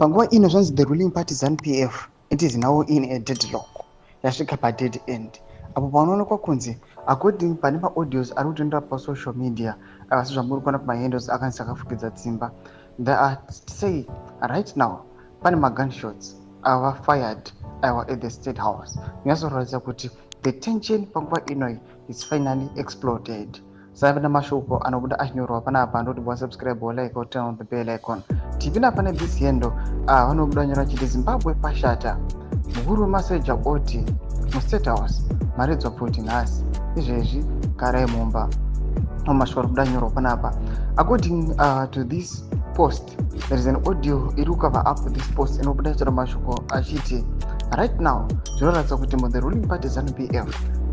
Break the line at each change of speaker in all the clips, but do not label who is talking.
Panguva ino zvanzi the ruling party ZANU-PF, it is now in a deadlock, yasvika padead end, apo panoonekwa kunzi according pane maaudios ari kutonera pasocial media, asi zvamuri kuona pamahandles akanzi akafukidza dzimba, they are say right now pane magunshots ava fired aiwa at the State House, kunyatsoratidza kuti the tension panguva inoi is finally exploded. Save namashoko anobuda achinyorwa panapa, andoti wasubscribe, walike, turn on the bell icon. Tipinda pane this handle, vanobuda nyora chiti "Zimbabwe pashata, mukuru wemasoja oti muState House maridzwa pfuti nhasi, izvezvi garai mumba." Mashoko ari kubuda nyorwa panapa, according to this post, there is an audio iri kucover up this post, inobuda chero mashoko achiti right now zvinoratidza kuti muthe ruling party ZANU-PF,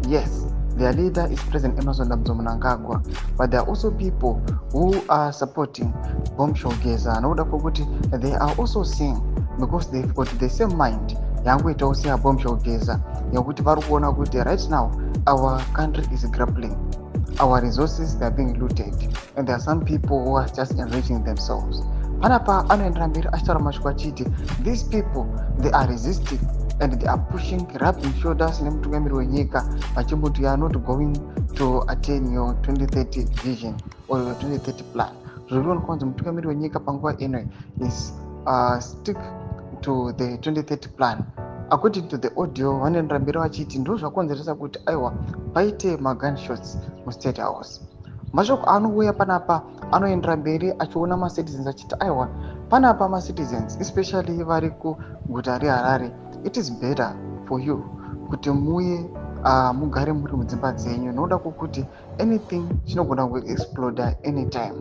yes, their leader is President Emmerson Dambudzo Mnangagwa, but there are also people who are supporting Bombshell Geza, nokuda kwokuti they are also seeing, because they've got the same mind yangoitawo seyaBombshell Geza, yekuti vari kuona kuti right now our country is grappling, our resources, they are being looted, and there are some people who are just enriching themselves. Panapa anoendera mberi achitaura mashoko achiti these people, they are resisting and they are pushing, rubbing shoulders nemutungamiri wenyika, vachimboti, "You are not going to attain your 2030 vision or your 2030 plan." Zviri kuonekwa kunzi mutungamiri wenyika panguva ino is stick to the 2030 plan. According to the audio, vanoendera mberi vachiti ndo zvakonzeresa kuti aiwa paite magunshots muState House. Mashoko anouya panapa anoendera mberi achiona macitizens achiti aiwa panapa macitizens, especially vari kuguta reHarare, it is better for you kuti muye mugare muri mudzimba dzenyu, nokuda kwokuti anything chinogona kuexploda anytime.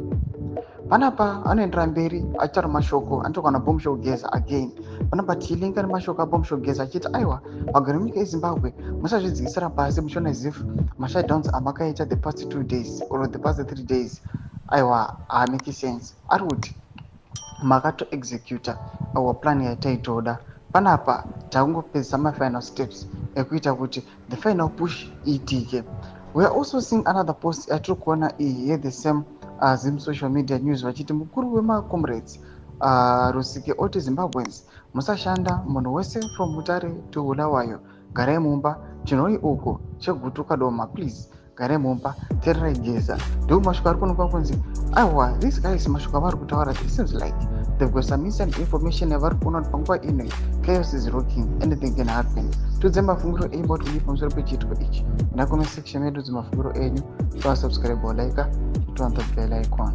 Panapa anoendera mberi achitaura mashoko anotaurwa naBombshell Geza again. Panapa tichilinka nemashoko aBombshell Geza achiti aiwa, vagari vemunyika yeZimbabwe, musazvidzikisira pasi muchiona as if mashutdowns amakaita the past 2 days or the past 3 days aiwa haamake sense. Ari kuti makatoexecuta our plan yataitoda. Panapa takungopedzisa mafinal steps ekuita kuti the final push iitike. We are also seeing another post yatiri kuona iyi yethe same Zim social media news, vachiti mukuru wemacomrades Rusike oti Zimbabweans musashanda, munhu wese from Mutare to Bulawayo garai mumba, Chinhoi uko, Chegutu, Kadoma, please garai mumba, teererai Geza. Ndo mashoko ari kuonekwa kunzi aiwa these guys, mashoko avari kutaura, it seems like they've got some inside information yavari kuona kuti panguva ino chaos is rocking, anything can happen. Tudze mafungiro enyu about kudii pamusoro pechiitiko ichi ina comment section medu. Dzemafungiro enyu, subscribe, like, turn on the bell icon.